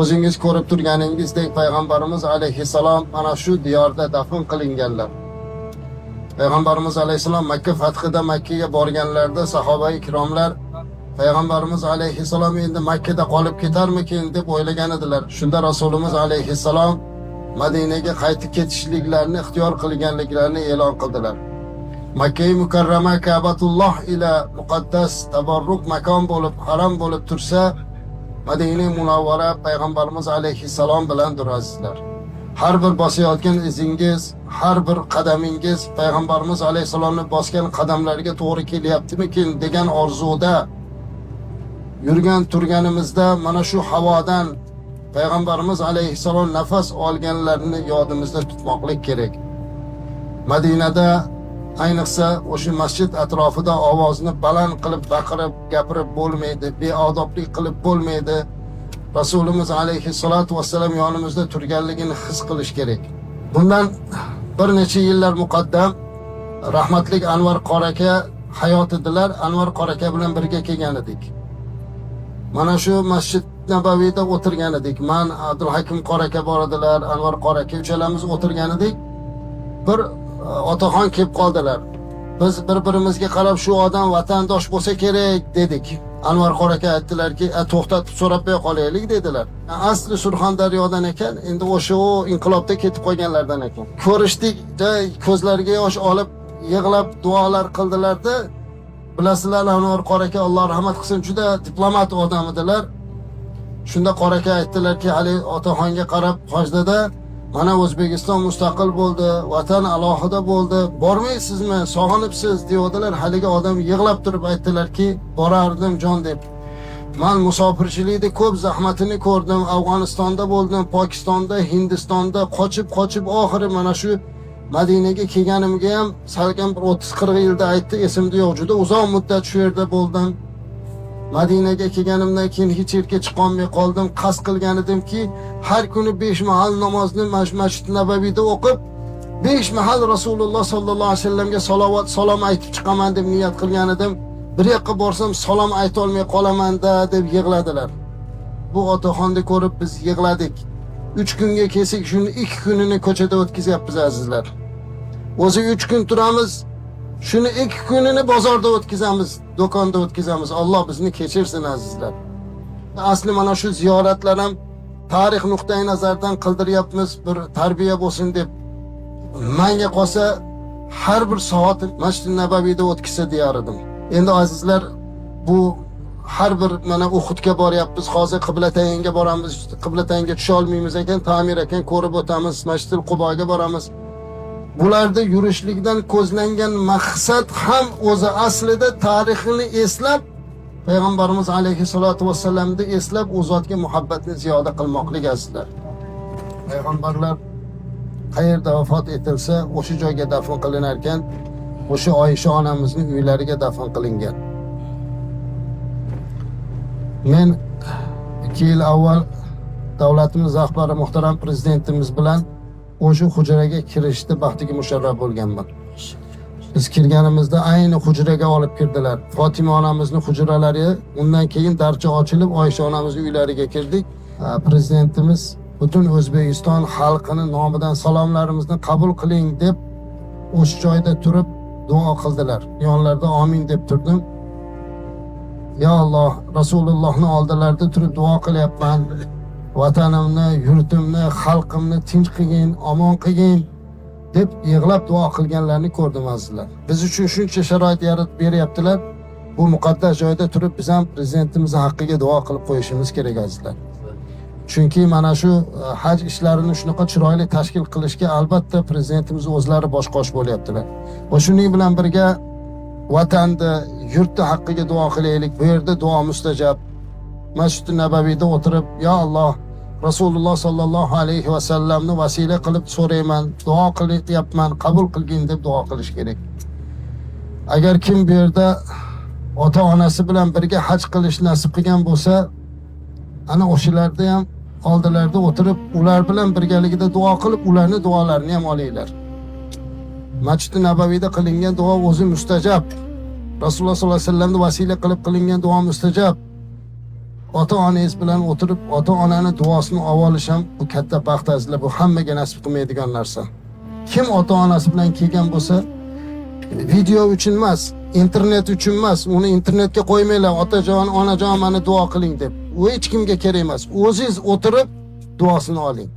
O'zingiz ko'rib turganingizdek payg'ambarimiz alayhissalom mana shu diyorda dafn qilinganlar. Payg'ambarimiz alayhissalom Makka fathida Makkaga borganlarida sahoba ikromlar payg'ambarimiz alayhissalom endi Makkada qolib ketarmikin deb o'ylagan edilar. Shunda Rasulimiz alayhissalom Madinaga qaytib ketishliklarini ixtiyor qilganliklarini e'lon qildilar. Makka mukarrama Ka'batulloh ila muqaddas tabarruk makon bo'lib, haram bo'lib tursa, Madina Munavvara payg'ambarimiz alayhissalom bilandir azizlar. Har bir bosayotgan izingiz, har bir qadamingiz payg'ambarimiz alayhissalomni bosgan qadamlariga to'g'ri kelyaptimikin degan orzuda yurgan turganimizda mana shu havodan payg'ambarimiz alayhissalom nafas olganlarini yodimizda tutmoqlik kerak. Madinada ayniqsa o'sha masjid atrofida ovozni baland qilib baqirib gapirib bo'lmaydi, beodoblik qilib bo'lmaydi. Rasulimiz alayhissalotu vassalam yonimizda turganligini his qilish kerak. Bundan bir necha yillar muqaddam rahmatlik Anvar qori aka hayot edilar. Anvar qori aka bilan birga kelgan edik. Mana shu masjid Nabaviyda o'tirgan edik. Man, Abdulhakim qori aka bor edilar, Anvar qori aka, uchalamiz o'tirgan edik. Bir otaxon kelib qoldilar. Biz bir-birimizga qarab shu odam vatandosh bo'lsa kerak dedik. Anvar qori aka aytdilarki, to'xtatib so'rab qo'ya qolaylik dedilar. Asli Surxondaryodan ekan, endi o'sha u inqilobda ketib qolganlardan ekan. Ko'rishdik, ko'zlariga yosh olib yig'lab duolar qildilarda. Bilasizlar, Anvar qori aka Alloh rahmat qilsin, juda diplomat odam edilar. Shunda qori aka aytdilarki, hali otaxonga qarab hojdada, mana O'zbekiston mustaqil bo'ldi, vatan alohida bo'ldi, bormaysizmi, sog'inibsiz deyodilar. Haligi odam yig'lab turib aytdilarki, borardim jon deb. Man musofirchilikda ko'p zahmatini ko'rdim, Afg'onistonda bo'ldim, Pokistonda, Hindistonda qochib-qochib oxiri mana shu Madinaga kelganimga ham salkam bir 30-40 yilda aytdi, esimda yo'q, juda uzoq muddat shu yerda bo'ldim. Madinaga kelganimdan keyin hech yerga chiqolmay qoldim. Qasd qilgan edimki, har kuni 5 mahal namozni Masjid Nabaviyda o'qib, 5 mahal Rasululloh sallallohu alayhi vasallamga salovat salom aytib chiqaman deb niyat qilgan edim. Bir yoqqa borsam salom ayta olmay qolaman-da deb yig'ladilar. Bu otaxonni ko'rib biz yig'ladik. 3 kunga kelsak, shuni 2 kunini ko'chada o'tkazyapmiz azizlar. O'zi 3 kun turamiz, shuni 2 kunini bozorda o'tkazamiz, do'konda o'tkazamiz. Alloh bizni kechirsin azizlar. Asli mana shu ziyoratlar ham tarix nuqtai nazaridan qildiryapmiz, bir tarbiya bo'lsin deb. Menga qolsa har bir soat Masjid Nabaviyda o'tkazsa deyar edim. Endi azizlar, bu har bir mana Uhudga boryapmiz, hozir Qiblatayinga boramiz, Qiblatayinga tusha olmaymiz ekan, ta'mir ekan, ko'rib o'tamiz, Masjidil Quboga boramiz. Bularda yurishlikdan ko'zlangan maqsad ham o'zi aslida tarixini eslab, payg'ambarimiz alayhissalotu vassalamni eslab, u zotga muhabbatni ziyoda qilmoqlik azizlar. Payg'ambarlar qayerda vafot etilsa, o'sha joyga dafn qilinar ekan, o'sha Oysha onamizning uylariga dafn qilingan. Men 2 yil avval davlatimiz rahbari muhtaram prezidentimiz bilan o'sha hujraga kirishda baxtiga musharraf bo'lganman. Biz kirganimizda ayni hujraga olib kirdilar. Fotima onamizni hujralari, undan keyin darcha ochilib Oysha onamizni uylariga kirdik. Prezidentimiz butun O'zbekiston xalqini nomidan salomlarimizni qabul qiling deb o'sha joyda turib duo qildilar. Yonlarida amin deb turdim. Ya Alloh, Rasulullohni oldilarida turib duo qilyapman. Vatanimni, yurtimni, xalqimni tinch qilgin, omon qilgin deb yig'lab duo qilganlarini ko'rdim azizlar. Biz uchun shuncha sharoit yaratib beryaptilar. Bu muqaddas joyda turib biz ham prezidentimiz haqqiga duo qilib qo'yishimiz kerak azizlar. Chunki mana shu haj ishlarini shunaqa chiroyli tashkil qilishga albatta prezidentimiz o'zlari bosh qosh bo'lyaptilar. Va shuning bilan birga vatanni, yurtni haqqiga duo qilaylik. Bu yerda duo mustajab. Masjid Nabaviyda o'tirib, ya Alloh, Rasululloh sallallohu alayhi va sallamni vasila qilib so'rayman, duo qilyapman, qabul qilgin deb duo qilish kerak. Agar kim bu yerda ota-onasi bilan birga haj qilish nasib qilgan bo'lsa, ana o'shalarda ham oldilarida o'tirib, ular bilan birgalikda duo qilib, ularni duolarini ham olinglar. Masjid Nabaviyda qilingan duo o'zi mustajab. Rasululloh sollallohu alayhi vasallamni vasila qilib qilingan duo mustajab. Ota onangiz bilan o'tirib, ota onani duosini olib olish ham bu katta baxt, azizlar. Bu hammaga nasib qilmaydigan narsa. Kim ota onasi bilan kelgan bo'lsa, video uchun emas, internet uchun emas, uni internetga qo'ymanglar, "Otajon, onajon, mani duo qiling" deb. U hech kimga kerak emas. O'zingiz o'tirib duosini oling.